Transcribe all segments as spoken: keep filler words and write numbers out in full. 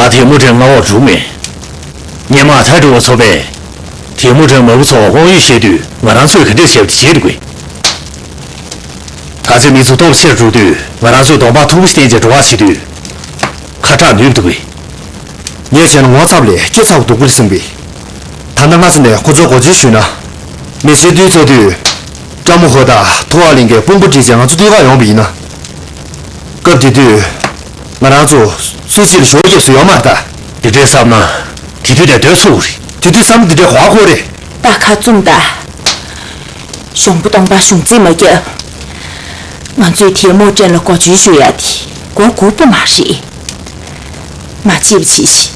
ཨ། ཐེ་མུ་ཅིན་མངའ་འོག་འཇུག་མེད། སྔོན་མ་ཐ་ཀྲུ་བ་ཚོ་པས་ཐེ་མུ་ཅིན་མ་བུ་ཚོར་དབང་ཡོད་བཤད་དུས་ང་རང་ཚོས་ག་འདྲས་བྱས་པ་དེ་བྱེད་དགོས། ད་ཚོད་མི་ཚོ་སྟོབས་ཆེར་འགྲོ་དུས་ང་རང་ཚོས་གདོང་པ་མཐུག་པོ་བསྟན་བྱས་འགྲོ་བ་བྱེད་དུས་ཁ་གྲག་ནུས་འདུག་གས། ངས་བྱས་ན་ངོ་ཚབ་ལས་སྐྱེ་ཚབ་སྡུག་པོ་རེད་བསམ་གི། ད་ལྟ་སྔ་ས་ནས་ཁོ་ཚོར་གོ་བརྗེ་ཞུས་ན། མི་སེར་དུས་ཚོགས་དུས་ཀྲ་མོ་ཧོ་དང་ཐོ་བ་གླིང་གི་དཔུང་པ་བསྒྲིགས་བྱས་ང་ཚོ་དུས་ཁ་ཡོང་བ་ཡིན་ན། སྐབས་དེ་དུས་ང་རང་ཚོ་སུ་གཅིག་ལ་ཞོར་རྒྱབ་སུ་ཡོད་མ་རེད་ད། དེ་འདྲས་བསམ་ན་དེ་དུས་ནས་སྡོད་ཚུགས་རེད། དེ་དུས་བསམ་དེ་འདྲས་གོ་བ་ཁོ་རེད། ད་ཁ་བཙུམ་ད། གཞུང་པ་སྟོང་པ་གཞུང་འཛིན་མ་རྒྱབ། ང་ཚོས་ཐེ་མུ་ཅིན་ལ་མགོ་འཇུས་ཞུ་ཡ་དེ་མགོ་སྒུར་པོ་མ་རེད། མ་བྱེད་པ་བྱེད་ཤིག་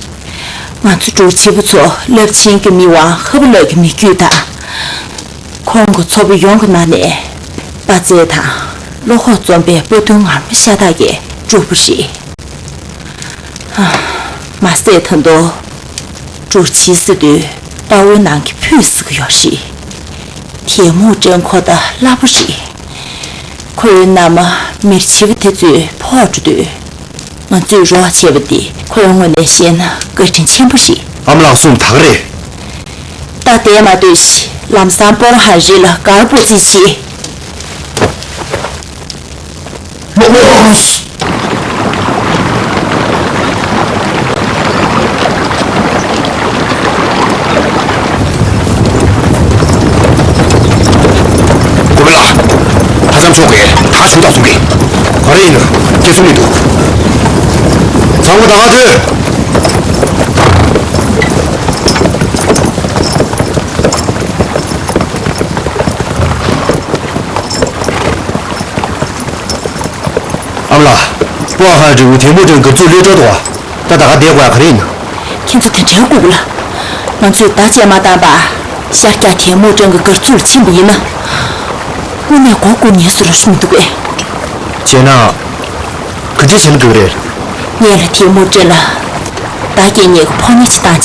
ང་ཚོ་འབྲུག་ཆེན་པོ་ཚོ་རླབས་ཆེན་གྱི་མི་དབང་ཧ་བ་ལགས་ཀྱི་མི་རྒྱུད་དང་། ཁོང་གི་ཚོ་པ་ཡོངས་ཀྱི་ནང་ནས་དཔའ་རྩལ་དང་བློ་ཁོག་འཛོམས་པའི་དཔའ་རྟུལ་ངར་མ་ཤ་སྟག་གི་གྲོགས་པོ་རེད། མ་ཟད་ད་དུང་འབྲུག་ཆེན་ཟེར་དུས་དཔའ་བོའི་ནང་གི་ཕུད་ཟེར་གྱི་ཡོད་རེད། ཐེ་མུ་ཅིན་ཁོ་ད་སླ་པོ་རེད། ཁོའི་མནའ་མ་མིར་བྱེད་པ་དེ་ཚོས་ཕོག་འགྲོ་དུས། ང་ཚོས་རོགས་བྱས་པ་འདི་ཁོའི་ངོས་ནས་བཤད་ན་བཀའ་དྲིན་ཆེན་པོ་རེད། ཨ་མ་ལགས་གསུངས་དག་རེད། ད་བསྡད་མ་སྡོད་ཤིག་ལམ་སང་སྤོ་ལོ་ཧ་རི་ལ་གར་སྤོ་རྩིས་བྱེད། གོ་བེ་ལགས། ད་ཚང་ཚོགས་ཀྱིས་ད་ཞུ་དག་གསུང་གི། ག་རེ་ཡིན་ན་སྐྱེ་ཚུལ་མི་འདུག་ཚང་མ་ད་ག་སྡོད། ཨ་མ་ལགས། སྤོ་ཧ་རི་བོ་ཐེ་མུ་ཅིན་གྱི་གཙུག་ལས་སྤྲོད་དོ། ད་ད་ག་བསྡད་དགོས་ཡ་ག་རེ་ཡིན་ན། ཁྱེད་ཚོ་དེ་འདྲའི་སྐུ་གུ་ལ། ང་ཚོས་ད་བྱས་མ་བཏང་པ། ཤར་རྒྱག་ཐེ་མུ་ཅིན་གྱི་སྒར་ཚུགས་ལ་ཕྱིན་པ་ཡིན་ན། དངོས་གནས་མགོ་སྐོར་ཉེས་སུ་རུ་ཤུ་མི་འདུག་གས། བྱས་ན། ག་འདྲས་བྱས་ན་འགྲིག་རེད། ངས་ལ་ཐེ་མུ་ཅིན་ལ། ད་སྐད་ཉེས་ཀྱི་ཕོ་ཉ་ཅིག་བཏང་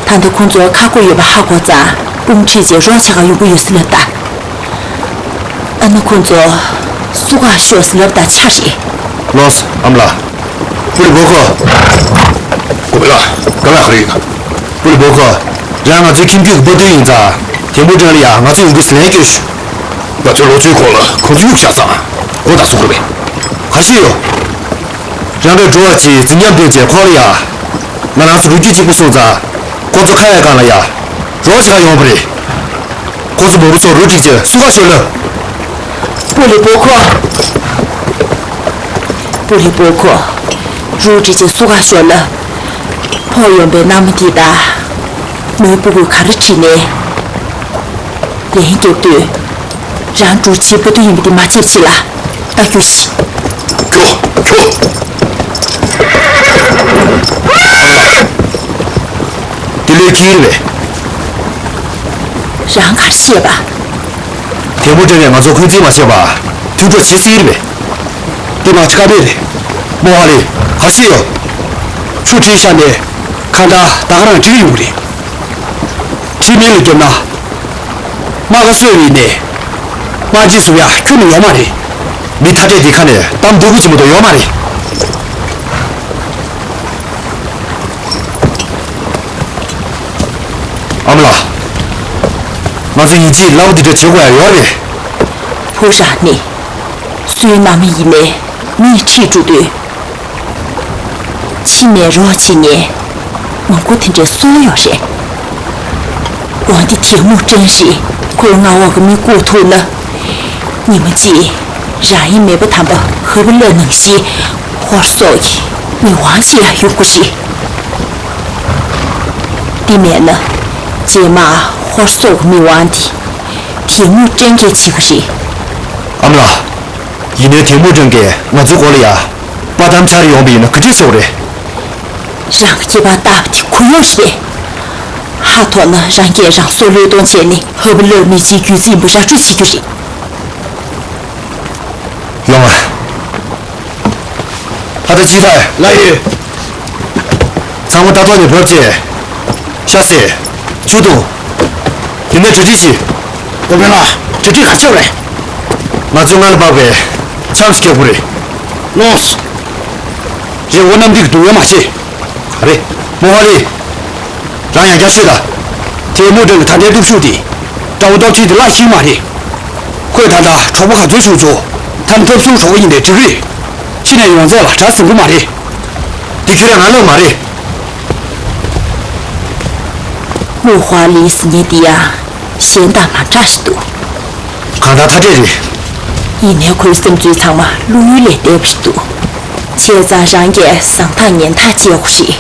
བྱས། ད་ལྟ་ཁོང་ཚོ་ཁ་སྐོར་ཡོད་པ་ཧ་གོ་ཙང་དཔུང་ཁྲིད་བྱས་རོགས་བྱ་ག་ཡོང་གི་ཡོད་ཟེར་ལབ་ད། ཨ་ནི་ཁོང་ཚོ་སུ་ག་ཤོག་ཟེར་ལབ་ད་ཆ་རེད། ལོས་ཨ་མ་ལགས། པུ་ལི་བོ་ཁོ། གོ་བེ་ལགས། ག་ལ་ག་རེ་ཡིན་ན། པུ་ལི་བོ་ཁོ། རང་ང་ཚོའི་ཁྱིམ་རྒྱུད་ཀྱི་དཔའ་རྟུལ་ཡིན་ཙང་ཐེ་མུ་ཅིན་ལ་ཡ་ང་ཚོ་ཡོང་གི་ཟེར་ལན་སྐྱོན་ཞུ། ང་ཚོའི་ལོ་ཚོའི་གོང་ལ་ཁོ་ཚོ་གཡུག་བཞག་ཙང་མགོ་ད་སུ་དགོས་པས། ག་ཤེད་ཡོད། རང་གི་འགྲོ་བ་ཅིག་འཛིན་སྐྱོང་སྤེལ་བྱས་ཁོ་ལ་ཡ། ང་རང་ཚོ་ལོ་རྒྱུས་གཅིག་པུ་སོང་ཙང་། ཁོ་ཚོ་ཁ་ཡ་གང་ལ་ཡ། རོགས་བྱེད་ག་ཡོང་བ་རེད། ཁོ་ཚོ་མ་བུ་ཚོ་རུ་སྒྲིག་བྱས་སུ་ག་ཤོད་ལ། པུ་ལི་བོ་ཁོ། པུ་ལི་བོ་ཁོ། རུ་སྒྲིག་བྱས་སུ་ག་ཤོད་ལ། ཕོག་ཡོང་པའི་མནའ་མ་འདི་དང་། མོའི་སྤུ་གུ་ག་རེ་ཁྲིད་ནས། ལན་རྒྱབ་དུས། རང་འབྲུག་ཆེན་པོ་དུ་ཡིན་པ་འདི་མ་བརྗེད་ཅིག་ལ། ད་རྒྱུགས་ཤིག་ཁྱོ། ཁྱོ། འདི་ལོས་ཁྱི་རེད་པས། རང་གར་ཤེས་པ། དེ་མོ་དྲན་ནས་ང་ཚོ་འཁོན་འཛིན་མ་བྱེད་པ། མཐུན་གྲོགས་བྱེད་སྲིད་རེད་པས། འདི་མ་ཆི་ཀ་པེ་རེད། མོ་ཧ་ལེ། གར་ཤེས་ཡོད། ཆུ་ཁྲིད་ཤ་ནས་ཁ་འདྲ་ད་ག་རང་བྲིས་ཡོང་གི་རེད། ཁྲིད་མིན་ལ་བརྒྱབ་ན། རྨ་ཁ་གསོས་པ་ཡིན་ནས། རྨ་རྗེས་བཟུང་ཡ་ཁྱོན་ནས་ཡོད་མ་རེད། མི་ཐ་དད་དེ་ཁ་ནས་གཏམ་སྡུག་པོ་ཅིག་མ་གཏོགས་ཡོད་མ་རེད། ཨ་མ་ལགས། ང་ཚོ་ཡིན་གཅིག་སླ་པོ་འདི་འདྲ་བྱེད་དགོས་ཡ་ཡོད་རེད། བུ་རང་ནི། སུའི་མནའ་མ་ཡིན་ནས་མིས་ཁྲིད་འགྲོ་དུས། ཕྱི་ནས་རོགས་བྱེད་མཁན་མང་པོ་དེ་འདྲའི་སུ་ལ་ཡོད་རེད། འོ་འདི་དེ་མོ་དྲན་རེད། ཁོའི་མངའ་འོག་གི་མི་བཀུག་ཐུབ་ན། ཉི་མ་གཅིག་རང་ཡིན་མེད་པ་དམ་པ་ཧ་བུ་ལ་ནང་བཞིན་ཧོར་སོག་གི་མི་དབང་ཞིག་ཡང་ཡོང་གི་རེད། འདི་མེད་ན་རྗེས་མ་ཧོར་སོག་གི་མི་དབང་འདི་དེ་མོ་དྲན་གྱི་བྱེད་ཀྱི་རེད། ཨ་མ་ལགས། ཡིན་ནའི་དེ་མོ་དྲན་གྱི་ང་ཚོའི་སྐོར་ལ་ཡ། པ་དམ་འཆར་ཡོང་པ་ཡིན་ན་ག་འདྲས་བྱེད་དགོས་རེད། རང་གི་སྐྱེས་པ་ལྟ་བུ་དེ་གུ་ཡངས་རེད། ཧ་ཐོག་ན་རང་སྐད་རང་སོ་བློས་གཏོང་བྱས་ནས་ཧ་བུ་ལར་མི་ཚེའི་རྒྱུད་ཚིག་ཡིན་པ་ར་སྤྲོད་བྱེད་རྒྱུ་རེད། ཡོང་ང་། ཕ་ད་ཅི་ཐ་ལ་ཡོད། ཚང་མ་ལྟ་ཐོག་ནས་བབས་རྗེས། ཤ་སེ། ཆུ་བཏུང་། དེ་ནས་གྲ་སྒྲིག་བྱེད། གོ་བེ་ལགས། གྲ་སྒྲིག་ག་ཚོད་རེད། ང་ཚོས་སྔར་ལ་དཔག་པའི་འཆམ་ཞིག་རྒྱག་དགོས་རེད། ལོས། རེད་འོ་གནམ་འདི་གི་སྡུག་ཡོད་མ་བྱེད། རེད། མོ་ཧ་ལི། རང་ཡང་བསྐྱར་ཤོད་དང་། དེ་མུ་ཀྲན་གྱི་ད་ལྟའི་སྟོབས་ཤུགས་དེ། དགྲ་བོ་སྟོབས་ཆེན་དེ་ལ་ཤི་མ་རེད། ཁོས་ད་ལྟ་གྲོགས་པོ་ག་ཚོད་བྱུང་བྱུང་། ཐམ་ཐབས་སུ་གྲོགས་པོ་ཡིན་པའི་འགྲིག་རེད། ཕྱི་ནས་ཡོང་ཚད་ལ་དགྲ་ཟིན་གི་མ་རེད། འདི་ཁྱོད་རང་ང་ལབ་མ་རེད། མུ་ཧ་ལིས་ཉེ་དེ་ཡང་གཞན་དང་མ་འདྲ་ཞིག་འདུག་གང་ལྟར་ཐ་དད་རེད། ཡིན་ནའི་ཁོའི་བསམ་ཚུལ་ཚང་མ་བློ་ཡུལ་ལས་འདས་པ་ཞིག་འདུག་བྱས་ཙང་རང་གིས་བཟང་ཐག་ངན་ཐག་བཅད་དགོས་ཤིག་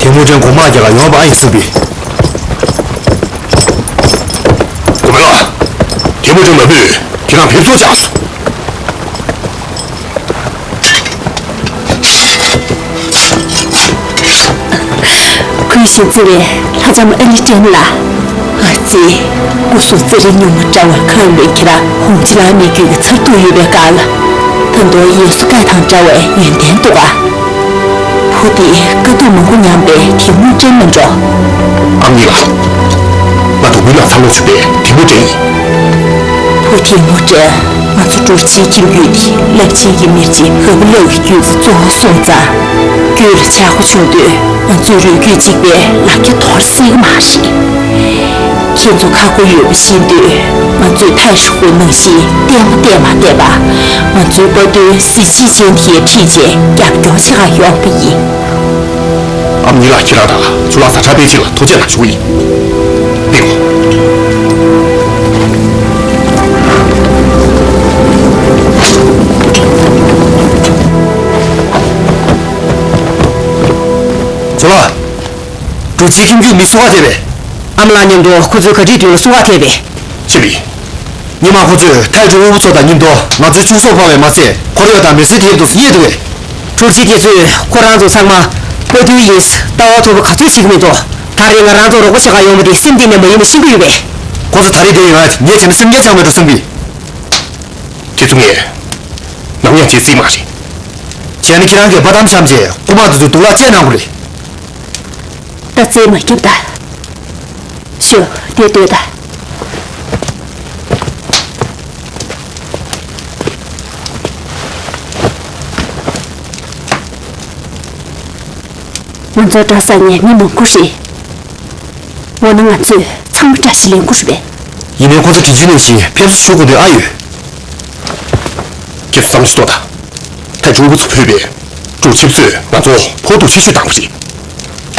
དེ་མུ་ཀྲན་གོང་མ་རྒྱ་ལ་ཡོང་བ་ཨ་ཡིན་གསུངས་པས། གོང་མ་ལགས། དེ་མུ་ཀྲན་མ་བུས་ཁྱེད་རང་ཕེབས་བསུ་བྱས་སོང་། གུས་ཤིང་བརྩེ་བའི་ལྷ་ལྕམ་ཨ་ནི་ཀྲེན་ལགས། ཨ་ཙི། སྐུ་སྲུང་རྩེ་རིང་ཉུང་མ་འདྲ་བར་ཁ་ལོན་ཁྱེད་རང་ཧོང་ཅི་ལ་མི་རྒྱུད་ཀྱི་མཚར་སྡུག་ཡོད་པའི་སྒང་ལ། ད་དུང་ཡེ་སུ་ཀ་དང་འདྲ་བའི་ཡོན་ཏན་འདུག་ག་བུ་དེས་དཀའ་སྡུག་མང་པོ་མྱངས་པའི་དེ་མུ་ཀྲན་མིན་འགྲོ། ཨ་མྱེས་ལགས། ང་དོ་དགོན་ནང་འཚར་ལོངས་བྱུང་བའི་དེ་མུ་ཀྲན་ཡིན། བུ་དེ་མུ་ཀྲན། ང་ཚོ་འབྲུག་ཆེན་ཁྱིམ་རྒྱུད་དེ་རླབས་ཆེན་གྱི་མི་རྗེ་ཧ་བུ་ལགས་ཀྱི་རྒྱུད་ཀྱི་གཙོ་བོ་སོང་ཙང་། རྒྱུད་ལ་ཆག་སྒོ་བྱུང་དུས་ང་ཚོའི་རུས་རྒྱུད་གཅིག་པའི་ལག་ཁྱེར་དོར་སྲིད་ཀྱི་མ་རེད། ཁྱེད་ཚོ་ཁ་ཁོ་ཡོད་པ་ཤེས་དུས་ང་ཚོས་ཐའི་ཧྲི་ཧུའི་ནང་བཞིན་བརྟན་པོ་བསྡད་མ་བསྡད་པ། ང་ཚོའི་དཔའ་རྟུལ་གཟི་བརྗིད་ཅན་དེའི་འཁྲིས་ཆེད་རྒྱབ་སྐྱོར་བྱེད་ག་ཡོང་བ་ཡིན། ཨ་མྱེས་ལགས། ཁྱེད་རང་དང་ཚུར་ལ་ས་ཁྲ་པེ་ཅིག་ལ་ཐུགས་རྗེ་གནང་ཞུ་གི་ཡིན། ལེགས། ཚུར་ལ། འབྲུག་ཆེན་ཁྱིམ་རྒྱུད་མི་སུ་ག་ཐེབས་པས། ཨ་མ་ལགས་མཉམ་དུ་ཁོ་ཚོའི་ག་སྒྲིག་དུས་ལ་སུ་ག་ཐེབས་པས། ཤེས་པས། ཉི་མ་ཁོ་ཚོས་ཐའི་ཀྲུའུ་དབུ་བོ་ཚོ་དང་མཉམ་དུ་ང་ཚོའི་ཕྱུགས་ཟོག་སྤང་བས་མ་ཚད་ཁོར་ཡུག་དང་མི་སེར་དེ་ཚོ་རྙེད་འདུག་གས། འབྲུག་ཆེན་དེ་ཚོས་ཁོ་རང་ཚོ་ཚང་མ་དཔའ་རྟུལ་ཡིན། ལྟ་བ་མཐོ་པོ་ག་ཚོད་བྱེད་ཀྱི་མི་འདུག་ད་རེས་ང་རང་ཚོ་རོགས་པ་བྱེད་ག་ཡོང་བ་དེ་སེམས་གཏིང་ནས་མ་ཡིན་པ་ཤེས་ཀྱི་ཡོད་པས། ཁོ་ཚོ་ད་རེས་དེ་ཡོང་ཡ་ངས་བྱས་ན་སེམས་ཉེ་ཆགས་མེད་འགྲོ་བསམ་གི། དེ་ཚོ་ངས་ནམ་ཡང་བྱེད་སྲིད་མ་རེད། བྱས་ན་ཁྱེད་རང་གིས་པ་དམ་བཤམས་བྱས་རྐུ་མ་དེ་ཚོ་སྡུག་ལག་བཅད་གནང་དགོས་རེད། ད་རྩེད་མ་རྒྱབ་ད། ཤོག་དེ་སྡོད་ད། ང་ཚོ་གྲྭ་ས་ནས་མི་མང་པོ་རེད། འོ་ན་ང་ཚོས་ཚང་མ་བཀྲ་ཤིས་ལེན་དགོས་རེད་པས། ཡིན་ནའི་ཁོ་ཚོ་དྲིན་ཆེན་ནང་བཞིན་ཕེབས་བསུ་ཞུ་དགོས་དོན་ཨ་ཡོད། ཁྱེད་ཚོ་བསམ་བློ་ཞིག་གཏོང་དང་། ད་ཀྲུང་གོ་ཚོ་ཕུད་པའི་ཀྲུའུ་ཆིབས་ཚོས་ང་ཚོ་ཕོག་ཐུག་ཆེ་ཤོས་བཏང་བ་རེད།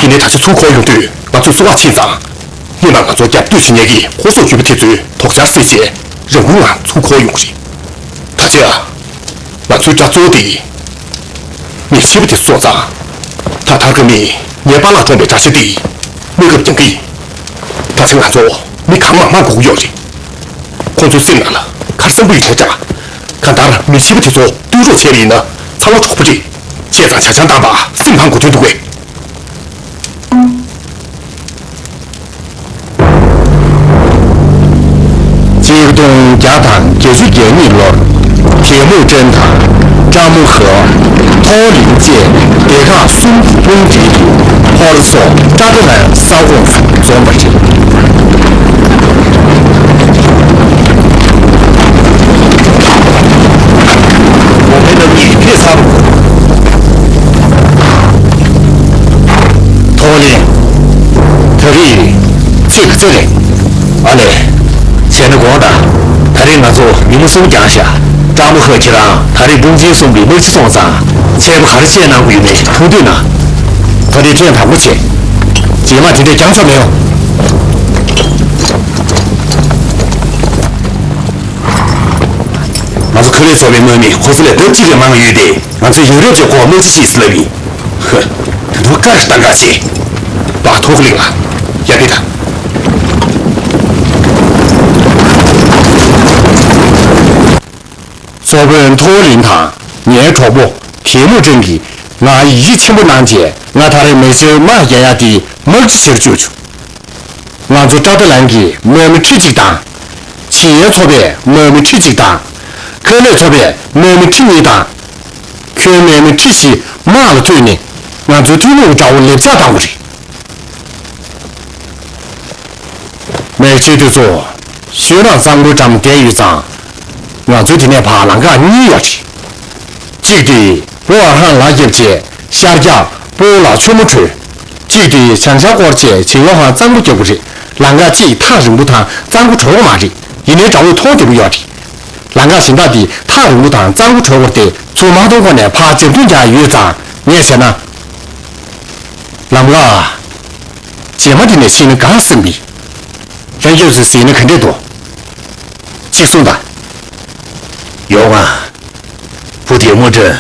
ཡིན་ནའི་ད་ཆ་ཚུར་འཁོར་ཡོང་དུས་ང་ཚོས་བསུ་བ་ཕྱིན་ཙང་། སྔོན་མ་ང་ཚོ་རྒྱབ་གཏོད་བྱེད་མཁན་གྱི་ཧོར་སོག་རྒྱུད་པ་དེ་ཚོའི་དོགས་འཆར་སེལ་ཆེད་རང་འགུལ་ངང་ཚུར་འཁོར་ཡོང་གི་རེད། ད་ཆ་ང་ཚོའི་དགྲ་གཙོ་བོ་དེ་མི་ཕྱི་པ་དེ་ཚོ་ཙང་། ད་ཐར་ཀ་མིས་ངའི་པཱ་ལགས་བཀྲོངས་པའི་དགྲ་ཤ་དེ་གནས་སྐབས་རྒྱག་གི་ཡིན། ད་ཆ་ང་ཚོ་མི་གང་མང་མང་དགོས་ཀྱི་ཡོད་རེད། ཁོང་ཚོའི་སེམས་ནང་ལ་ག་རེ་བསམ་གྱི་ཡོད་དྲན་དྲ། གང་ལྟར་མི་ཕྱི་པ་དེ་ཚོ་བཏུལ་རོགས་བྱས་པ་ཡིན་ན་ཚང་མ་གྲོགས་པོ་རེད། བྱས་ཙང་ཇ་ཆང་བཏང་བ་སེམས་ཕམ་དགོས་དོན་འདུག་གས། གཅིག་སྟོང་བརྒྱ་དང་བརྒྱད་ཅུ་གྱ་གཉིས་ལོར་དེ་མུ་ཀྲེན་དང་ཀྲ་མུ་ཧེ། ཐོའོ་ལིན་བཅས་སྡེ་ཁག་གསུམ་གྱི་དཔུང་སྒྲིལ་གྱིས་ཧོར་སོག་ཀྲ་ཏ་ལའི་ས་ཁོངས་སུ་འཛོམས་པ་རེད། འོ་མའི་རྣམ་གཉིས་ཕེབས་ཚར། ཐོ་ལིན། ད་རེས་ཚིག་ག་ཚོད་རེད། ཨ་ལས། བྱས་ན་དགོངས་དག་ད་རེས་ང་ཚོ་ཉིན་མོ་གསུམ་འགྱངས་ཤག་ཀྲང་མོ་ཧེ་ཁྱེད་རང་ད་རེས་དཔུང་ཆེན་གསུམ་གྱི་དམག་སྤྱི་སོང་ཙང་ཆད་པ་ག་རེ་བཅད་གནང་དགོས་ཡོད་མེད་ཐུགས་འདོད་གནང་། ད་རེས་ཐེངས་དང་པོ་བྱས། རྗེས་མ་དེ་འདྲས་འགྱངས་ཆོག་མི་ཡོང་། ང་ཚོ་ཁ་རས་ཚོགས་པའི་དམག་མི་ཧོར་སི་ལས་ལྡབ་གཅིག་ལས་མང་ཡོད་དེ། ང་ཚོས་ཡུན་རིང་ཅིག་ཁོ་དམག་སྤྱི་བྱེད་ཟེར་ལབ་ཡིན། ཧ། ད་དུང་བཀའ་ལྟར་དགའ་ཆེ། བ་ཐོག་གླིང་ལ། ཡ་པི་ད། སློབ་དཔོན་ཐོ་ལིན་དང་ངའི་གྲོགས་པོ་དེ་མུ་ཀྲེན་གྱིས་ང་ཡིད་ཆེས་ཆེན་པོ་གནང་རྗེས་ང་ད་རེས་མེ་ཤེལ་དམག་རྒྱག་ཡ་དེ་དམག་སྤྱི་བྱེད་བཅུག་བྱུང་། ང་ ང་ཚོ་ཊ་ཊ་ལན་གྱིས་དམག་མི་ཁྲི་གཅིག་དང་། ཆེད་ཡོད་ཚོགས་པས་དམག་མི་ཁྲི་གཅིག་དང་། ཁེ་ལས་ཚོགས་པས་དམག་མི་ཁྲི་གཉིས་དང་། ཁྱོན་དམག་མི་ཁྲི་བཞི་དམག་ལ་བསྟུད་ནས་ང་ཚོའི་ཐུན་མོང་གི་དགྲ་བོ་ལེབ་ཆགས་བཏང་བ་རེད། དམག་སྤྱི་འདི་ཚོ་ཤུལ་རང་གཙང་པོའི་འགྲམ་བསྡད་ཡོད་ཙང་། ང་ཚོའི་དེ་ནས་ཕར་ལམ་ཁ་གཉིས་ཡོད་རེད། གཅིག་དེ་སྤོ་ཨར་ཧན་ལ་བརྒྱབ་རྗེས་ཤར་རྒྱག་སྤོ་ལ་ཆུ་མོ་བྲོས། གཅིག་དེ་བྱང་ཤར་སྐོར་བྱས་བྱེ་ཡོ་ཧན་གཙང་པོ་རྒྱག་གི་རེད། ལམ་ཁ་གཅིག་ཐག་རིང་པོ་དང་གཙང་པོ་བྲོ་གི་མ་རེད། ཡིན་ནའི་དགྲ་བོས་མཐོང་བདེ་པོ་ཡོད་རེད། ལམ་ཁ་གཞན་དག་དེ་ཐག་རིང་པོ་དང་གཙང་པོ་བྲོ་བར་བལྟས་ཚུར་མ་གཏོང་གོང་ནས་ཕར་འཇབ་རྡུང་རྒྱག་ཡོད་ཙང་ངས་བྱས་ན། ལམ་ཁ་རྗེས་མ་དེ་ནས་ཤེས་ན་གང་བསམ་གི། ལྷན་རྒྱས་ཚོས་གཟིགས་ན་ག་འདྲས་འདུག་གཅིག་གསུངས་དང་། ཡོང་ང་། བུ་དེ་དངོས་འབྲེལ་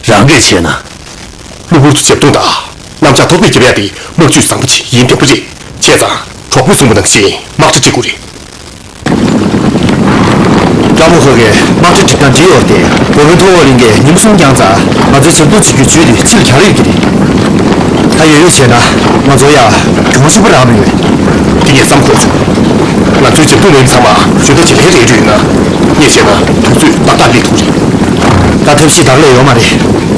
རང་གིས་བྱས་ན། གློ་བུར་དུ་འཇབ་རྡུང་དང་གནམ་ལྕགས་ཐོག་པས་བརྒྱབ་ཡ་དེ་དམག་ཇུས་བཟང་པོ་ཅིག་ཡིན་བསྡད་པ་རེད། བྱས་ཙང་གྲོགས་པོས་གསུངས་པ་ནང་བཞིན་དམག་གྲ་སྒྲིག་དགོས་རེད། སྐྱ་མོ་ཁ་གིས་དམག་གྲ་སྒྲིག་སྟངས་བྲིས་ཡོད་དེ། བོད་མི་མཐོ་སློབ་གླིང་གས་ཉིན་མོ་གསུམ་བསྐྱངས་ཙང་ང་ཚོའི་འཇབ་རྡུང་བྱེད་རྒྱུའི་ཇུས་དེ་ཕྱིར་གྱར་ཡོད་ཀྱི་རེད། ད་ཡོད་ཡོད་བྱས་ན་ང་ཚོ་ཡ་གྱོང་ཆེན་པོ་རག་པ་ཡོད། དེ་ངས་བསམ་དགོས་བྱུང་། ང་ཚོའི་འཇབ་རྡུང་མི་ཚང་མ་ཇུས་ཐག་ཇེ་ལེགས་རེད་འགྲོ་ཡོད་ན། ངས་བྱས་ན་དུས་ཚོད་ཏག་ཏག་སླེབས་ཐུབ་རེད། ད་ཐབས་ཤེས་དག་ལས་ཡོད་མ་རེད།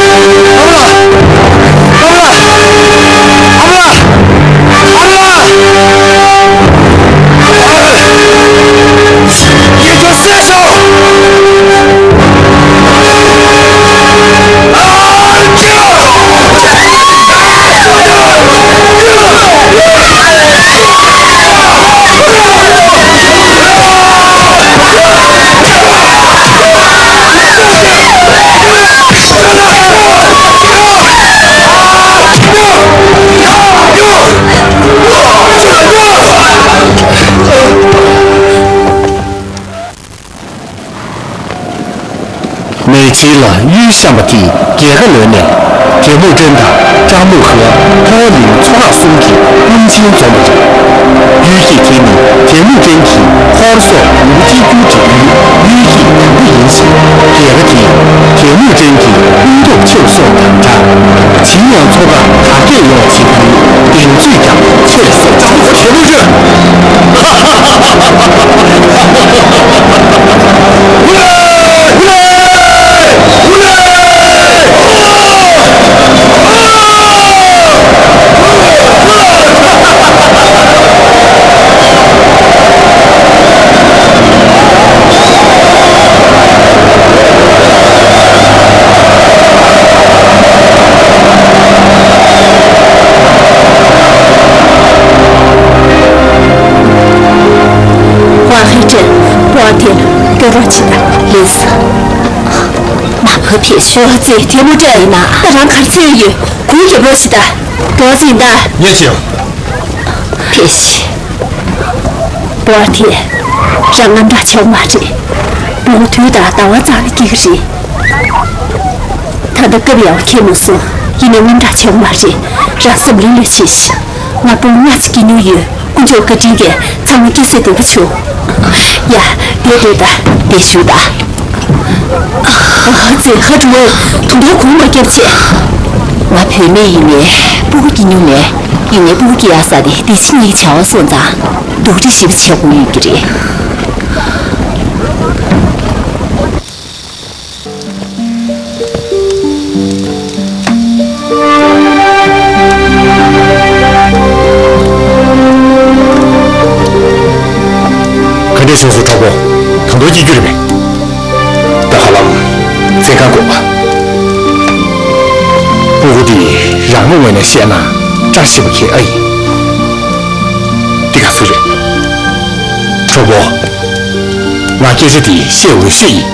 མེ་ལྕེ་ལ་གཡུལ་བཤམས་པ་དེས་རྒྱལ་ཁ་ལོན་ནས། རྒྱལ་མོ་ཀྲེན་དང་ཀྲང་མོ་ཧེ་ཕོ་བ་ལིའུ་ཚོ་ཁག་གསུམ་གྱི་དཔུང་ཆེན་འཛོམས་པ་རེད། གཡུལ་འགྱེད་དེ་ནི་རྒྱལ་མོ་ཀྲེན་གྱི་ཧོར་སོག་ཡུལ་གཅིག་གྱུར་བྱེད་རྒྱུའི་གཡུལ་འགྱེད་མྱུར་པོ་ཡིན་ཞིང་། རྒྱལ་ཁ་དེ་རྒྱལ་མོ་ཀྲེན་གྱི་དཔུང་སྟོབས་ཆེ་རུ་སོང་དང་སྦྲགས། ཇིན་ཡང་ཚོ་ཁག་དར་རྒྱས་ཡོང་བ་བྱེད་རྒྱུའི་གདེང་ཚོད་ཀྱང་ཆེ་རུ་སོང་། རྒྱལ་མོ་ཀྲེན། ཧྭ་ཧེ་ཀྲེན། པོ་ཏེ་སྐྱོབ་རོགས་བྱེད་དང་། ལགས་སོ། མ་ཕོ་ཕེ་ཤོ་ཙེ་དེ་མོ་འདྲ་ཡིན་ན། ད་རང་གར་ཚུད་ཡོད། གུས་རྒྱབ་རོགས་བྱེད་དང་། རྡོ་འཛིན་ད། ཉེ་ཆེ། ཕེ་ཤི། པོ་ཏེ། རང་དངངས་སྐྲག་བྱེད་དགོས་མ་རེད། མོ་དུས་དང་ཟླ་བ་ཙམ་ལ་སྐྱེ་གི་རེད། ད་ལྟ་སྐབས་ཡག་པོ་འཁེལ་མ་སོང་། ཡིན་ནའི་དངངས་སྐྲག་བྱེད་དགོས་མ་རེད། རང་སེམས་ལྷོད་ལྷོད་བྱེད་ཤིག་ང་དཔུང་ལྔ་ཙམ་སྐྱེ་མྱོང་ཡོད། དཀོན་མཆོག་བཀའ་དྲིན་གྱིས་ཚང་མ་སྐྱེ་ས་བདེ་པོ་བྱུང་། ཡ། བསྡད་བསྡད་ད། བསྡད་བཞུགས་ད། ཨ་ཙི། ཧ་ཀྲུའུ་ཨེ། ད་དུང་གོང་མ་སྐྱབས་རྗེ། ང་བུད་མེད་ཡིན་ནའི་སྤུ་གུ་སྐྱེ་མྱོང་མེད། ཡིན་ནའི་སྤུ་གུ་སྐྱེ་ཡག་ས་དེ་བདེ་སྐྱིད་གཉིས་ཀྱི་བྱ་བ་སོང་ཙང་། སྡུག་རུས་ཞེ་པོ་བྱེད་དགོས་ཡོད་ཀྱི་རེད། ག་འདྲས་བྱུང་སོང་། གྲོགས་པོ། ད་དུང་སྐྱེ་རྒྱུ་རེད་པས། ད་ཧ་ལམ་བཙོན་ཁང་འགོག་པ། སྤུ་གུ་འདི་རང་གི་ངོས་ནས་བཤད་ན་བཀྲ་ཤིས་པ་གི་ཨ་ཡིན། འདི་ག་ཚོད་རེད། གྲོགས་པོ། ང་སྐད་ཆ་འདི་བཤད་འོས་ཤོས་ཡིན།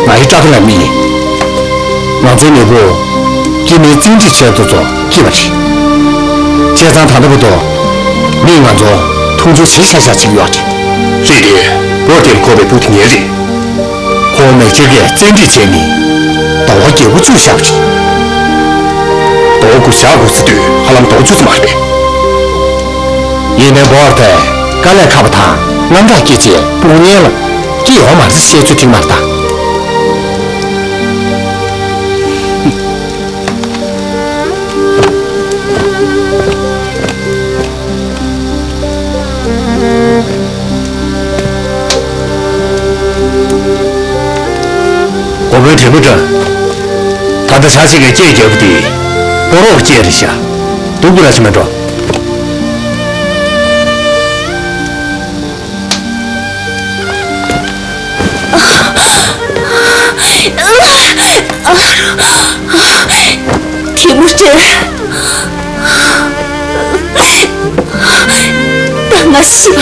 ང་ཡི་སྐྲག་ཁ་ལ་མི་ཡིན། ང་ཚོའི་མེས་པོ་སྐྱེ་དམན་བཙན་ཁྲིད་བྱས་དེ་ཚོ་སྐྱེས་པ་རེད། བྱས་ཙང་ད་ལྟ་བར་དུ་མིས་ང་ཚོ་མཐོང་ཆུང་བྱེད་ཤག་ཤག་བྱེད་ཀྱི་ཡོད་རེད། རེད་དེ། བོར་དེར་འཁོར་བའི་བུ་དེ་ངའི་རེད། ཁོང་མེག་ཅིར་གྱིས་བཙན་ཁྲིད་བྱས་ནས་ཟླ་བ་བརྒྱད་པོ་བཅུ་བཞག་པ་རེད། ཟླ་བ་དགུ་བཞག་དགོས་ས་དུས་ཧ་ལམ་ཟླ་བ་བཅུ་ཙམ་མ་རེད་པས། ཡིན་ནའི་བོར་དེ་དཀའ་ལས་ཁག་པ་དང་དངངས་སྐྲག་སྐྱེས་རྗེས་དཔུང་གཉེན་ལ་སྐྱེས་ཡོང་མ་རེད་བཤད་ཚུལ་ཐིག་མར་ལྟ། འགོ་དཔོན་དྲེད་མོ་སྒྲོན། ད་ལྟ་བྱ་ཞིག་གི་སྐད་རྒྱག་པ་དེ་ཕོ་རོག་སྐད་རེད་ཤག་སྡུག་པོ་ར་ཞིག་མེད་འགྲོ། དྲེད་མོ་སྒྲོན། ད་ང་ཤི་བ།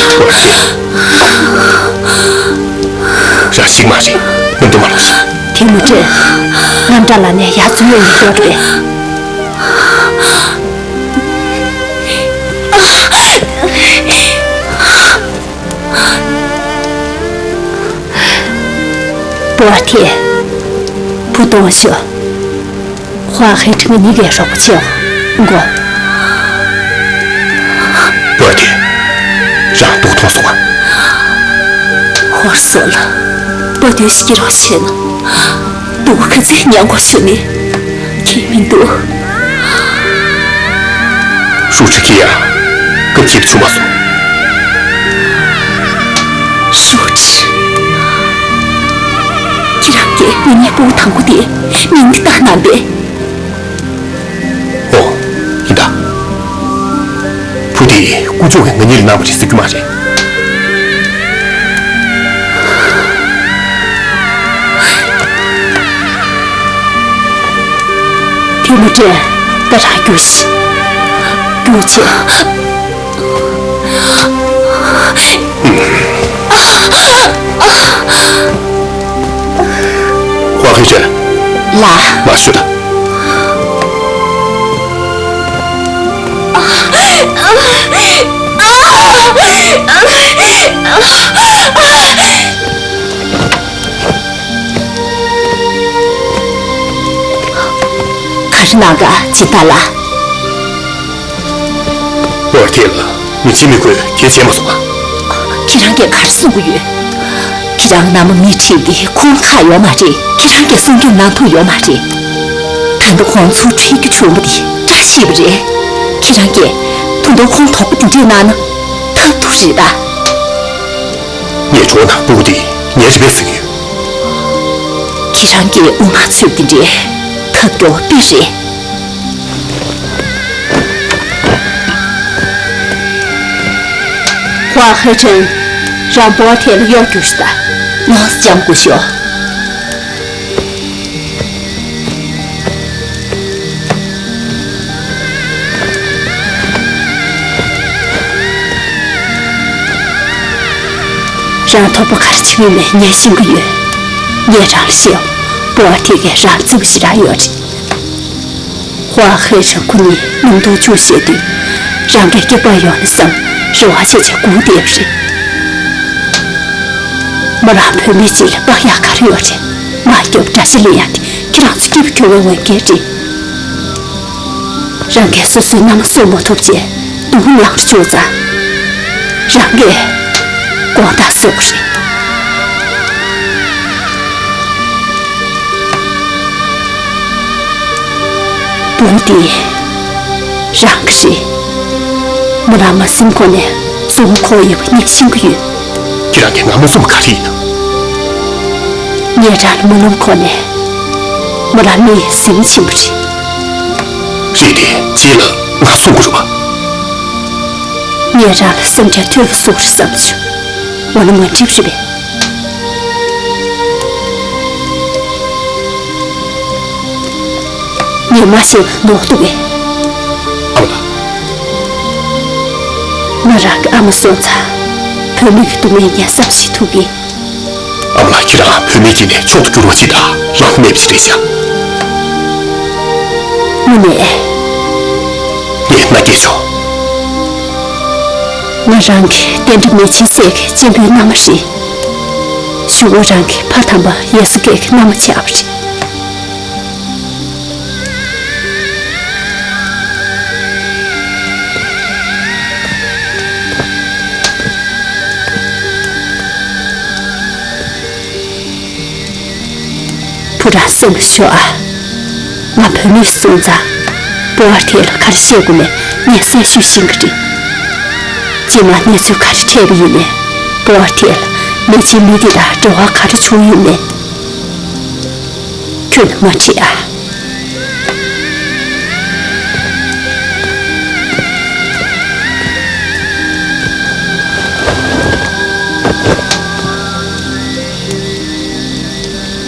ར་ཞིག་མ་རེད། མི་འདུག་མ་ལོག་ཤིག་དྲེད་མོ་སྒྲོན། རྔམ་དྲག་ལ་ནས་ཡར་ཚུར་གཡོལ་ནས་ཡོད་རེད། བོར་དེ། བུ་གཏོང་ཤོག་ཧྭ་ཧེ་ཁྲི་ང་གཉིས་ཀའི་རོགས་པ་བྱེད་འོ། མགོ། བོར་དེ། རང་སྡུག་མཐོང་སོང་ང་། ཧོར་སོག་ལ་བ་དུས་ཤི་རོགས་བྱས་ན། སྡུག་ཁ་ཚེ་མྱང་དགོས་བྱུང་ནས་ཁྱད་མི་འདུག་ཧྲུའུ་ཁྲི་ཁི་ཡ། སྐབས་ཅིག་བྱུང་མ་སོང་། ཧྲུའུ་ཁྲི། ཁྱེད་རང་གིས་ངེད་གཉིས་ཕྲུ་གུ་དང་པོ་དེ་མིང་འདི་བཏགས་གནང་པས། ཨོ། ཡིན་ད། བུ་དེ་ཀུ་ཅོ་གིས་ང་གཉིས་ལ་གནང་བ་རེད་ཟེར་རྒྱུ་མ་རེད། དེ་མོ་དྲན། ད་རང་རྒྱུགས་ཤིག་རྒྱུགས་བྱེད། ཧྭ་ཧེ་ཧྲན། ལགས། མར་བཞུད་དང་། ག་རེ་གནང་ག་ཇི་ལྟར་ལ། བོར་དེ་ལ་མི་ཆེ་མི་དགོས་དེ་བྱས་མ་སོང་ང་། ཁྱེད་རང་གིས་ག་རེ་གསུང་གི་ཡོད། ཁྱེད་རང་མནའ་མ་མི་ཁྲིད་དེ་ཁོང་ཁག་ཡོད་མ་རེད། ཁྱེད་རང་གིས་སྲུང་སྐྱོབ་གནང་ཐུབ་ཡོད་མ་རེད། ད་ལྟ་ཁོང་ཚུར་ཁྲིད་རྒྱུ་བྱུང་བ་དེ་བཀྲ་ཤིས་པ་རེད། ཁྱེད་རང་གིས་ད་དུང་ཁོང་དོགས་པ་དེ་འདྲས་གནང་ན་ཐབས་སྡུག་རེད་ད། ངས་གྲོངས་ན་སྤུ་གུ་དེ་ངའི་རེད་པས་ཟེར་གྱི་ཡོད། ཁྱེད་རང་གིས་དབུ་མ་འཚོལ་དེ་འདྲའི་ཐབས་སྐྱོ་དཔེ་རེད། ཧྭ་ཧེ་ཧྲན། རང་བོར་དེ་ལ་གཡོག་རྒྱུགས་ཤིག་དང་། ལོངས་སྤྱང་དགོས་ཤོག་རང་དོགས་པ་ག་རེ་བྱེད་ཀྱི་ཡོད་མེད་ངས་ཤེས་ཀྱི་ཡོད། ངས་རང་ལ་བཤད། བོར་དེ་གས་རང་བརྩི་བ་ཞིག་རག་ཡོད་རེད། ཧྭ་ཧེ་ཧྲན་ཁོ་གཉིས་ལུང་སྟོང་བཅུག་བཤད་དུས། རང་གི་སྐྱེས་པ་ཡོང་ན་བསམ་རེ་བ་ཆེ་ཆེ་སྒུག་བསྡད་པ་རེད། མོ་རང་བུད་མེད་ཅིག་ལ་དཔག་ཡག་ག་རེ་ཡོད་རེད། མ་སྐྱོབ་དགྲ་ཤ་ལེན་ཡག་དེ་ཁྱེད་རང་ཚོ་སྐྱིད་པོ་ཁྱོ་བའི་འོས་འགན་རེད། རང་གིས་སོ་སོའི་མནའ་མ་གསོ་མ་ཐུབ་ཅེས་སྡུག་མོ་ལངས་རུ་བཅུག་ཙང་། རང་གིས་དགོངས་དག་གསོག་གི་རེད། བུ་འདི་རང་གི་རེད། མོ་རང་མ་སེམས་ཁོག་ནས་སྲུང་ཁོག་ཡོད་པ་ངས་ཤེས་ཀྱི་ཡོད། ཁྱེད་རང་གིས་ང་མ་བསམ་པ་ག་རེ་ཡིན་ནམ། ངས་རང་ལ་མ་ལོམ་ཁོག་ནས་མོ་རང་མི་སེམས་ཆེན་པོ་རེད། རེད་དེ་རྗེས་ལ་ང་གསུང་དགོས་རེད་པ། ངས་རང་ལ་སེམས་ཁྲལ་ཐོལ་པོ་བཟོ་གི་རེད་བསམ་བྱུང་། འོ་ན་མ་འགྲིག་རེད་པས། ངས་མ་བཤད་པ་ནོར་འདུག་གས། ཨ་མ་ལགས། ང་རང་གི་ཨ་མ་སོང་ཙང་བུད་མེད་ཀྱི་སྡུག་བསྔལ་ངས་བསམ་ཤེས་ཐུབ་གི། ཨ་མ་ལགས། ཁྱེད་རང་བུད་མེད་ཅིག་ནས་མཆོག་ཏུ་གྱུར་བ་ཅིག་དང་རང་དབང་མེད་པ་ཅིག་རེད་ཤག་དངོས་གནས། ངས་མནའ་སྐྱེལ་ཆོག་ང་རང་གི་བསྟན་འགྲོ་མེ་ཆེན་སྲས་ཀྱི་གཅེན་པོའི་མནའ་མ་རེད། གཞུག་ང་རང་གི་ཕ་དམ་པ་ཡེ་སུ་ཀེ་གི་མནའ་མ་ཆགས་པ་རེད། བུ་རང་སེམས་ལ་ཞོག་ཨ། ང་བུད་མེད་སོང་ཙང་། བུ་ཨ་ཐེ་ལ་ག་རེ་བཤད་དགོས་མེད་ངས་གསལ་ཤོས་ཤེས་ཀྱི་རེད། རྗེས་མ་གནས་ཚུལ་ག་རེ་འཕྲད་པ་ཡིན་ནའི། བུ་ཨ་ཐེ་ལ་མེ་ཆེན་མི་འདི་དང་འབྲེལ་བ་ག་རེ་བྱུང་ཡོད་མེད། ཁྱོད་ནི་མ་དྲིས་ཨ།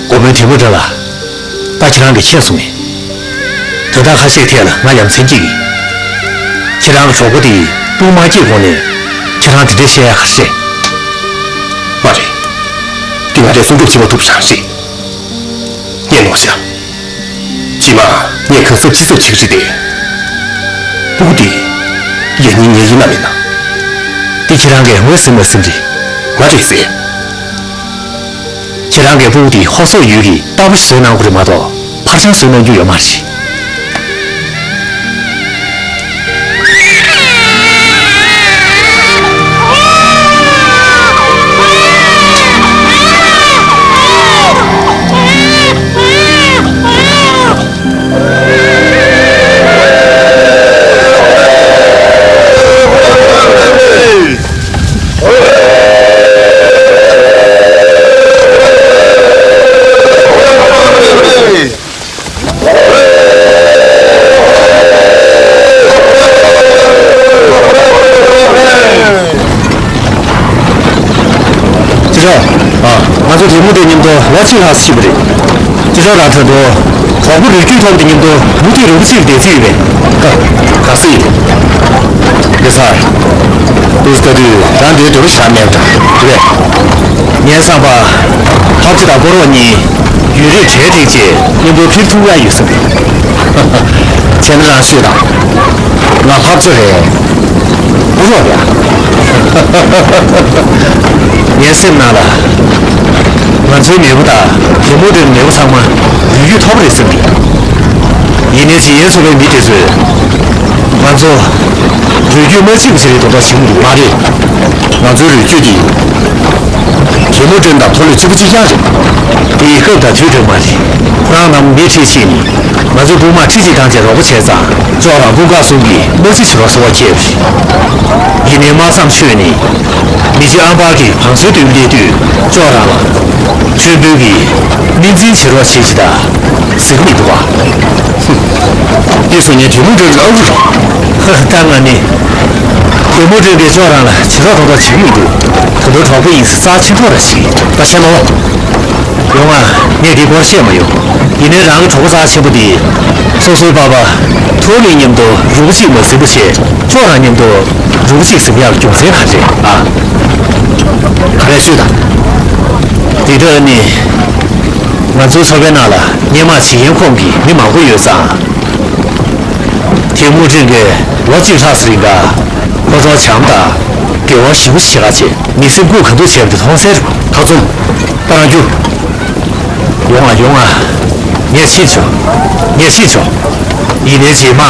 འགོ་དཔོན་དེ་མོ་འདྲ་ལ། ད་ཁྱེད་རང་གིས་མཁྱེན་སོང་ངས། དོན་དག་ཁ་ཤས་ཐད་ལ་ང་ཡ་མཚན་སྐྱེ་གི། ཁྱེད་རང་གི་གྲོགས་པོ་དེ་སྤུན་མ་སྐྱེས་གོང་ནས་ཁྱེད་རང་དེ་འདྲས་བཤད་ཡ་ག་རེ་རེད། མ་རེད། དེ་ང་རས་སྲུང་སྐྱོབ་བྱེད་མ་ཐུབ་པ་རང་རེད། ངས་ནོར་བཞག་རྗེས་མ་ངས་གང་ཟག་ཅི་ཟིག་བྱེད་ཀྱི་རེད་དེ། སྤུ་གུ་དེ་ཡང་སྙིང་ངའི་ཡིན་ན་མིན་ན། འདི་ཁྱེད་རང་གིས་ངོས་ཟིན་མ་ཟིན་རེད། མ་རེད་ཟེར། ཁྱེད་རང་གིས་སྤུ་གུ་དེ་ཧོ་སོག་ཡུལ་གྱི་རྟ་ཕོ་ཞིག་བཟོས་གནང་དགོས་རེད་མ་གཏོགས་ཕར་ཆང་བཟོས་གནང་རྒྱུ་ཡོད་མ་རེད། ཅི་ཧྲ། ཨ། ང་ཚོ་དེ་མུ་དེ་མཉམ་དུ་ལོ་གཅིག་ལྷག་ཙམ་ཕྱིན་པ་རེད། ཅི་ཧྲ་རང་ཚོ་འགྲོ། གྲོགས་པོ་རུས་རྒྱུད་ཐོབ་དེ་མཉམ་དུ་མུ་ཏིག་རུ་གཅིག་བསྡད་རྩིས་ཡོད་པས། ཀ། ག་སྲིད། ལེ་སར། དུས་སྐབས་དུས་རང་འདིའི་འདོད་པ་ཞག་མེད་པ་འདྲ་རེད་པས། ངའི་བསམ་པ། ཧབ་ཆི་དང་ཀོ་རོག་གཉིས་ཡུན་རིང་གྲལ་བསྒྲིགས་རྗེས་མཉམ་དུ་ཕེབས་ཐུབ་ཡ་ཡོད་ས་རེད། བྱས་ན་རང་ཤོད་དང་། ང་ཕབ་ཆོག་རེད། ཨུ་རོག་ཡ། ངའི་སེམས་ནང་ལ། ང་ཚོའི་མེས་པོ་དང་དེ་མོ་དེར་མེས་པོ་ཚང་མ་རུས་རྒྱུད་ཐོབ་རེད་བསམ་གི། ཡིན་ནའི་ཇི་ཡན་ཚོ་བའི་མི་དེ་ཚོས་ང་ཚོ་རུས་རྒྱུད་མ་གཅིག་པ་ཞིག་རེད་དོ་དོ་ཞིག་མི་འདུག་མ་རེད། ང་ཚོའི་རུས་རྒྱུད་དེ། གད་མོ་སྒྲོན་དང་ཐོ་ལོས་གཅིག་པ་གཅིག་རྐྱང་རེད། དེ་ཡི་སྐབས་དང་དུས་འགྲིག་མ་རེད། ཁོ་རང་ནམ་མི་ཁྲིད་ཕྱིན་ནས་ང་ཚོ་སྤུན་མ་ཁྲིད་ཅིག་བཏང་བྱས་རོགས་པ་བྱས་ཙང་ཅོག་རང་སྤུན་ཀ་གསུམ་གྱིས་དམག་རྩིས་བྱེད་རོགས་ཟེར་བ་ཁྱེར་བ་རེད། ཡིན་ནའི་དམག་མཚམས་ཆོད་ནས་མི་རྗེ་ཨམ་བར་གྱིས་བང་སོའི་མདུན་སླེབས་དུས་ཅོག་རང་ལ་ཆོས་དཔོན་གྱིས་སྨན་འཛིན་བྱེད་རོགས་བྱེད་ཅིག་ད་ཟེར་གི་མི་འདུག་ག་འདི་སུ་ངའི་དེ་མོ་འདྲ་གི་ཨ་ཁུ་རེད། ད་ང་ནི། དེ་མོ་འདྲ་གི་ཅོག་རང་ལ་བྱེད་རོགས་ཏོག་ཏོག་བྱེད་ཀྱི་མི་འདུག་ད་དུང་གྲོགས་པོ་ཡིན་ཟེར་རྩ་ཆེན་པོ་ར་ཞིག་ད་ཤེས་ནོ། ཡོང་ང་། ངས་འདི་སྐོར་བཤད་མ་ཡོང་། ཡིན་ནའི་རང་གི་གྲོགས་པོ་རྩ་ཆེན་པོ་འདི། སོ་སོའི་པ་ཕ། ཐོ་ལི་མཉམ་དུ་རུ་གཅིག་མ་ཟིན་པ་བྱས་ཅོག་རང་མཉམ་དུ་རུ་གཅིག་ཟིན་ཡག་རྒྱུ་མཚན་ག་རེ་རེད་ཨ། ག་རེ་ཤོད་དང་། འདི་ལྟར་ནི། ང་ཚོའི་ཚོ་པའི་ནང་ལ་སྔོན་མ་ཇི་ཡན་ཁོང་གི་མི་མང་པོ་ཡོད་ཙང་། དེ་དམུ་ཁྲིད་ཀྱིས་ལོ་གཅིག་ལྷག་ཙམ་རིང་ག་ཁོ་ཚོ་བྱམས་དང་དགེ་བ་ཞེ་པོ་ཞིག་བྱེད་ཁ་བྱས་མི་སེམས་ཁུར་ག་འདུག་བྱས་པ་དེ་མཐོང་གསལ་རེད་པ། ཁ་ཚུམ། པ་རང་རྒྱུགས། ཡོང་ང་ཡོང་ང་། ངས་ཤེས་ཆོག་ངས་ཤེས་ཆོག་ཡིན་ནའི་རྗེས་མ།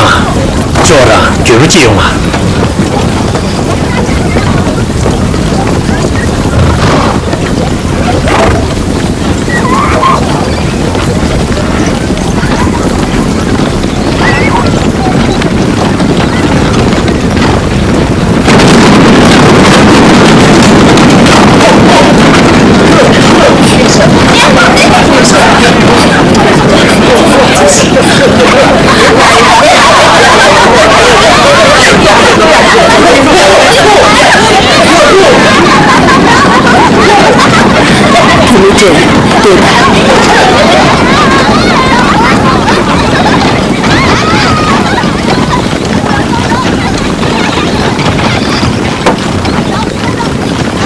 ཅོག་རང་འགྱོད་པ་སྐྱེ་ཡོང་ང་།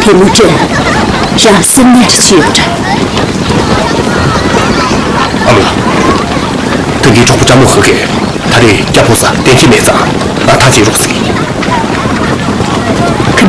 དེ་མུ་ཏྲེ། རང་སེམས་ནད་ཅིག་ཡོད་འདྲ། ཨ་མ་ལགས། ད་གིན་གྲོགས་པོ་ཀྲ་མོ་ཧི་གིས་ད་རེས་སྐྱ་ཕོ་ས་གཏན་འཁེལ་མེད་ཙང་ང་ཐག་བཅད་རོགས་ཟེར་གི། ཁ་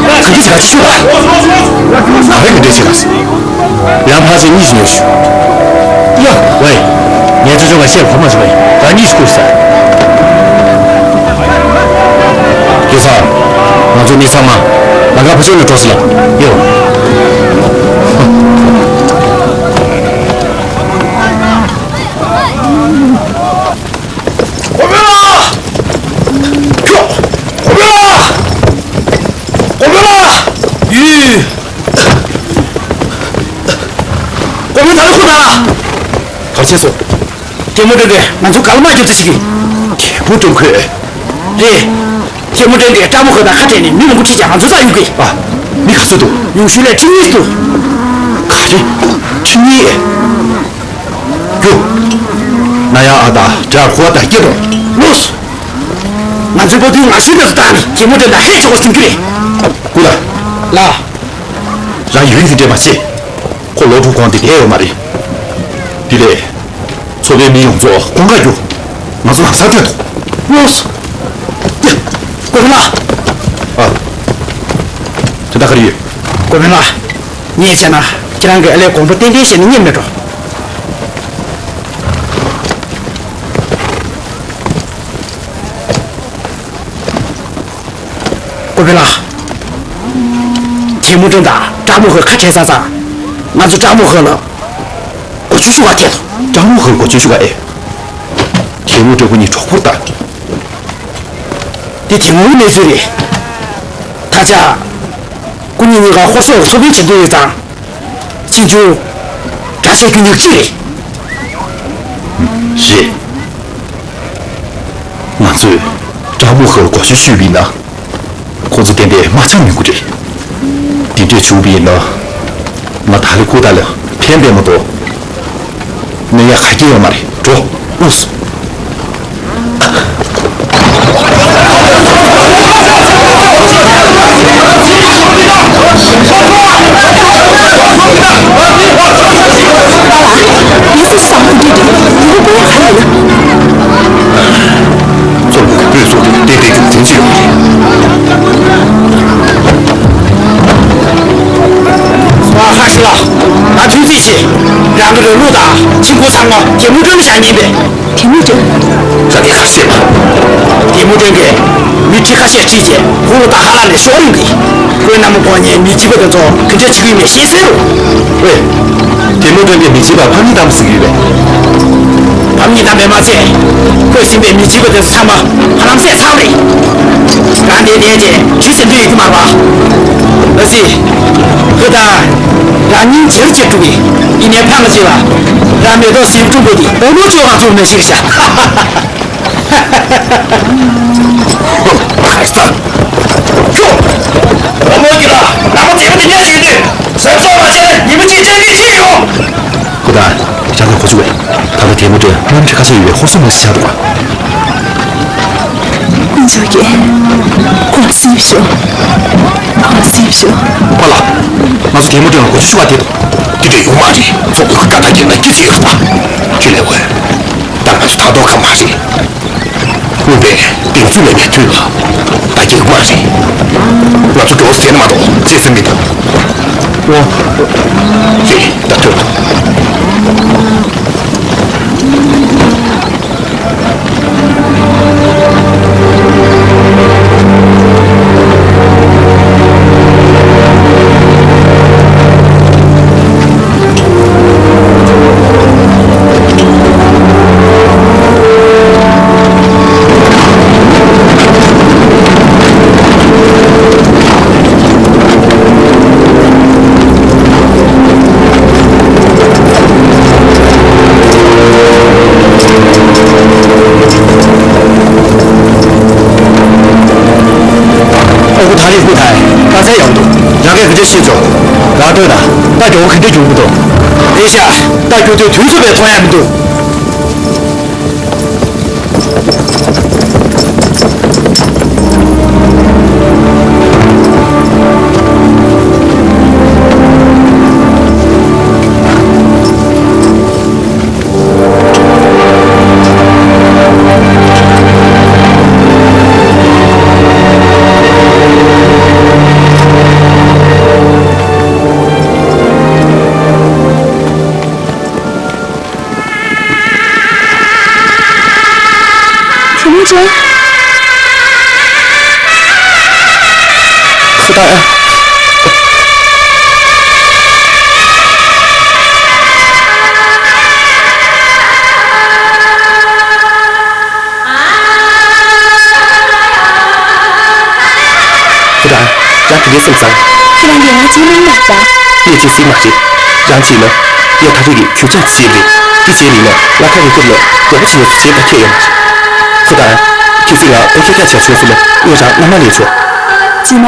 ག་འདྲ་བྱེད་ག་ཅི་ཤོད་པ། ག་རེ་ག་འདྲ་བྱེད་ག་ཡང་ཕར་ཚུར་གཉིས་ཤིག་ཉོ་ཞུ། ཡ། ཝེ། ངས་ཚོ་ཅོག་ག་བཤད་གོ་མ་སོང་བས་ད་གཉིས་ཤིག་བསྐུར་ས། སྐྱེས་ཚར། ང་ཚོ་མི་ཚང་མ་ལམ་ཁ་ཕར་ཕྱོགས་ནས་འགྲོ་ཟེར་ལབ་ཡོད། གོ་མེད་ལ། ཁྱོ། གོ་མེད་ལ། གོ་མེད་ལ། ཡུས། གོ་མེད་ད་ལ་ཁུ་ད་ལ། གར་ཆེ་སོ། རྒྱལ་མོ་སྒྲོན་དེ་ང་ཚོ་ག་ལ་མ་རྒྱབ་ཚེ་ཞིག་གི། རྒྱལ་མོ་སྒྲོན་ཁོས། རེད། རྒྱལ་མོ་སྒྲོན་དེ་སྤྲང་མོ་ཁོ་དང་ཁ་བྲལ་ནས་མི་མང་པོ་ཁྲིད་ཀྱང་ང་ཚོ་རྩ་ཡོང་གི། ཨ། མི་ག་ཚོད་འདུག་ཡོང་ཤུལ་ལས་ཁྲི་གཉིས་འདུག་ག་རེ། ཁྲི་གཉིས། རྒྱུ། ན་ཡ་ཨ་ད་དྲ་ཁོ་ད་སྐྱེ་རོགས། ལོས། ང་ཚོའི་བོད་དུས་ང་ཤུལ་དུ་བཏང་ནས་རྒྱལ་མོ་སྒྲོན་དང་ཧེ་ཆོག་གོ་བྱུང་རྒྱུ་རེད། ཀུ་ལ། ལ། རང་ཡུལ་དེ་འདྲས་མ་བྱེད། ཁོ་ལོ་དྲུག་གོང་དེ་བསྡད་ཡོད་མ་རེད། དེ་ལས། ཚོ་པའི་མི་ཡོངས་རྫོགས་ཁོང་ཁ་རྒྱུག་ང་ཚོ་ལམ་སང་ཐོན་ཐོག་ལོས། ཀོ་བི་ལ། ཨ། དེ་ད་ག་རེ་ཡོད། ཀོ་བི་ལ། ངས་བྱས་ན་ཁྱེད་རང་གི་ཨ་ལས་དགོངས་པ་ཏན་ཏན་བཞེས་ན་སྙན་མེད་འགྲོ། ཀོ་བི་ལ། རྒྱལ་མོ་སྒྲོན་དང་སྤྲང་མོ་ཁོས་ཁ་བྲལ་ཚར་ཙང་། ང་ཚོ་སྤྲང་མོ་ཁོ་ལ་སྒོ་ཕྱུགས་ཞུ་བ་ཁྱེད་དོ། སྤྲང་མོ་ཁོ་ལ་སྒོ་ཕྱུགས་ཞུ་བ་ཨེ། རྒྱལ་མོ་སྒྲོན་ཁོ་གཉིས་གྲོགས་པོར་ལྟ། དེ་དེ་སྔོན་གནས་ཚུལ་རེད། ད་ཆ། སྐུ་ཉིད་གཉིས་ཀ་ཧོར་སོག་གི་ཚོ་དཔོན་བྱེད་འདོད་ཡོད་ཙང་། ཅིན་ཅུ། དགྲ་བྱེད་རྒྱུ་ཉག་གཅིག་རེད། རེད། ང་ཚོས་སྤྲང་མོ་ཁོ་ལ་སྒོ་ཕྱུགས་ཞུས་པ་ཡིན་ན། ཁོ་ཚོ་ཏན་ཏན་མ་འཆམ་ཡོང་གི་རེད། འདི་འདྲས་བྱུང་བ་ཡིན་ན། ང་ད་ལི་ཁུ་ད་ལ་ཕན་པས་མ་གཏོགས། གནོད་ཡག་ག་གེ་ཡོད་མ་རེད། འགྲོ། ལོས། ཚོར་བུ་གི་སྤོས་ཚོགས་དེ་བལྟས་བལྟས་རྒྱུ་མཚན་ཅི་ཡོད་རེད། རོལ་ལུགས་དང་ཆིང་ཁུ་ཚང་མ་དེ་མུ་ཀྲོན་ལ་བཞག་ཉིན་པས། དེ་མུ་ཀྲོན། ས་དེ་ཁ་ཤས་པ། དེ་མུ་ཀྲོན་གྱིས་མི་ཁྲི་ཁ་ཤས་ཁྲིད་རྗེས་ཧུ་ལུ་དང་ཧ་ལ་ནས་ཤོག་རིང་གི། ཁོའི་མནའ་མ་ཁོ་གཉིས་མི་བྱིས་པ་དེ་ཚོ་ག་འདྲ་བྱེད་ཀྱི་ཡོད་མེད་ཤེས་གསལ་རུ། ཝེ། དེ་མུ་ཀྲོན་གྱིས་མི་བྱིས་པ་ཕམ་ཉེས་བཏང་ཟེར་གྱི་ཡོད་པས། ཕམ་ཉེས་བཏང་པས་མ་ཚད། ཁོས་ཟིན་པའི་མི་བྱིས་པ་དེ་ཚོ་ཚང་མ་ཧ་ལམ་བསད་ཚར་རེད། རང་དེ་བསྡད་རྗེས་ཇུས་ཟིན་དུས་ཡོད་རྒྱུ་མ་རེད་པ། ཨ་ཙི། ཧུ་ད། རང་ཉིད་ཇེལ་ལ་བཅར་འགྲོ་གི། ཡིན་ནའི་ཕ་མ་གཅིག་ལ། རང་མེ་ཏོག་སེར་ཕྲུ་གུ་དེ་འོ་མ་བཅོས་གང་ཚུགས་མེད་ཤེས་ཤག་ཁ་སང་། ཁྱོད། འོ་མ་གི་ལ་ནག་པོ་དེ་མོ་དེ་ཉལ་ཞིག་དུས་སེམས་སོགས་མ་བྱས་ཉི་མ་གཅིག་ཅང་གིས་ཤེས་ཡོང་། ཧུ་ད། རང་གི་གོ་ཚུགས་པས། ད་ལྟ་དེ་མོ་དེ་གནམ་གྲུ་ཁ་ཤས་ཡོད་པའི་ཧོར་སོག་མ་ཞིག་ཆགས་འདུག་པ། དཀོན་མཆོག་གིས་ཁོང་སེམས་ཤོག་ཁོང་སེམས་ཤོག་ཕ་ལ། ང་ཚོ་དེ་མོ་དྲན་ལ་གོ་ཆུ་ཤུ་བ་དེ་དང་། དེ་འདྲ་ཡོང་མ་རེད། ཚོགས་པའི་ཁ་ད་རྒྱག་ན་སྐྱིད་ཚིག་ཡོད་པ། ཁྱོད་ལས་འོས། ད་ང་ཚོ་ད་དོ་ཁ་མ་རེད། དངོས་པའི་གདེང་ཚོད་ལས་ངས་ཐོས་ལ། ད་རྒྱག་མ་རེད། ང་ཚོ་འགྲོ་ཟེར་ན་མ་གཏོགས་བྱེད་ས་མི་འདུག་ཨོ། ཡེ་ད་ཐོས་ལ། ཨ་ཁུ་ཐང་རི་ཧུ་ཐའི་དཀའ་ཚེགས་ཡོང་འདུག་རང་གིས་ག་འདྲ་ཤེས་ཆོག་རང་ལྟོས་དང་། ད་མགྱོགས་པོ་ག་འདྲ་འགྱུར་གྱི་འདུག་དེ་ཤ་ད་རྒྱུ་དུས་དུས་ཚོད་པས་མཐོང་ཡ་མི་འདུག་ཁྱོད་མི་འཇོན། ཁུ་ད། ཁྱེད་རང་། རང་དེ་འདྲའི་སེམས་བཟང་། ཁྱེད་རང་གིས་ང་ཅི་གནང་མ་རེད་པ། ངས་ཅི་ཟེར་མ་རེད། རང་བྱས་ན། ངས་ད་རེས་ཀྱི་ཁྱོད་ཅག་བྱས་རེད། འདི་བྱས་མིན་ན་ང་ཁ་རེ་སྐོར་ལ་མགྱོགས་པོ་བྱས་ནས་བྱས་ད་ཁྱད་ཡོད་མ་རེད། ཁུ་དང་། ཁྱེད་ཚོས་ང་ཨོ་ཁེ་ཁ་བྱས་བྱས་སོང་ན་ངས་རང་མནའ་མ་ལེན་ཆོག་རྗེས་མ།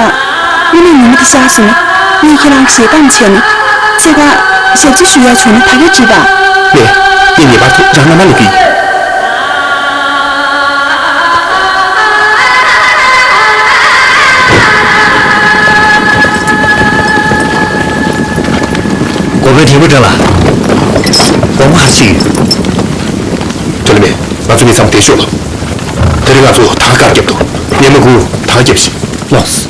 དངོས་གནས་ཉི་མ་འདི་ཤར་སོང་ན། ངས་ཁྱེད་རང་ཞེ་སྡང་བྱས་ནས། ཚེ་གང་ཞབས་ཕྱི་ཞུ་ཡ་བྱུང་ན་ད་ག་འགྲིག་པ། ལགས། ངས་ངེས་པར་དུ་རང་མནའ་མ་ལེན་གྱི་ཡིན། འགོ་དཔོན་དེ་མོ་དྲན་ལ། དགོངས་པ་ཧ་ཅིག་ཡོད། དོ་ལི་མེ། ང་ཚོ་མི་ཚང་མ་བསྡད་ཤོག་ལ། དེ་རིང་ང་ཚོ་ཐང་ཀར་རྒྱབ་འདུག་ཉི་མ་དགུ་ཐང་རྒྱབ་ཤིག་ལོགས།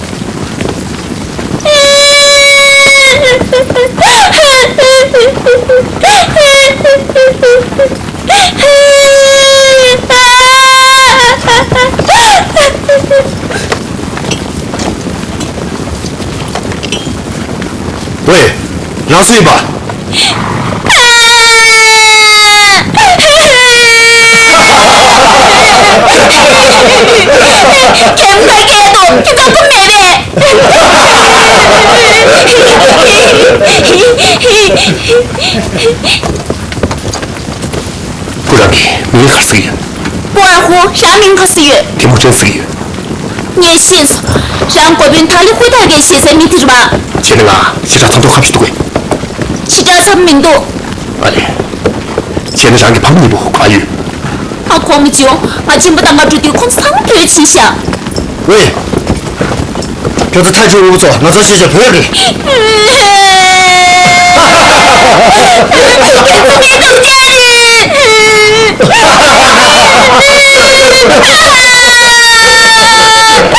ཝེ། རང་སུ་ཡིན་པ། ཁྱེད་མ་སྐད་དུ་ཁྱེད་ཚོ་ཀུན་མེད་པས། ཁོ་རང་གི་མིང་ག་རེ་ཟེར་གྱི་ཡོད། ཀུ་ཨ་ཧུ། རང་མིང་ག་ཟེར་ཡོད། དེ་མོ་ཅན་ཟེར་གྱི་ཡོད། ངས་ཤེས་སོང་། རང་འགོ་དཔོན་ཐང་ལི་ཧུ་ཐའི་གི་ཞེ་སའི་མི་དེ་རེད་པ། བྱས་ན་ང་ཞེ་དྲག་འཚབ་འཚུབ་ཁ་ཤས་འདུག་གས། ཞེ་དྲག་འཚབ་མི་འདུག་ཨ་ལས། བྱས་ན་རང་གི་ཕ་མ་གཉིས་པོ་ག་ཡོད། ཨ། ཁོང་གི་ཇོ། ང་གཅིན་པ་བཏང་ག་འགྲོ་དུས་ཁོང་ཚང་མ་བྲོས་ཕྱིན་ཤག་ཝེ། ཁྱོད་ཚོ་ཐག་གཅོད། འུ་ཚོ་ང་ཚོ་ཤེས་བྱ་བོད་རེད། ཁྱེད་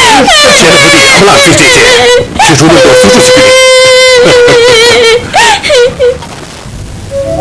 རང་ཚོ་དེ་ཁ་ལག་བཅུག་བྱས་བྱས་ཁྱེད་ཚོ་ལ་ཏོག་ཙམ་ཅིག་ཕུལ་གྱི།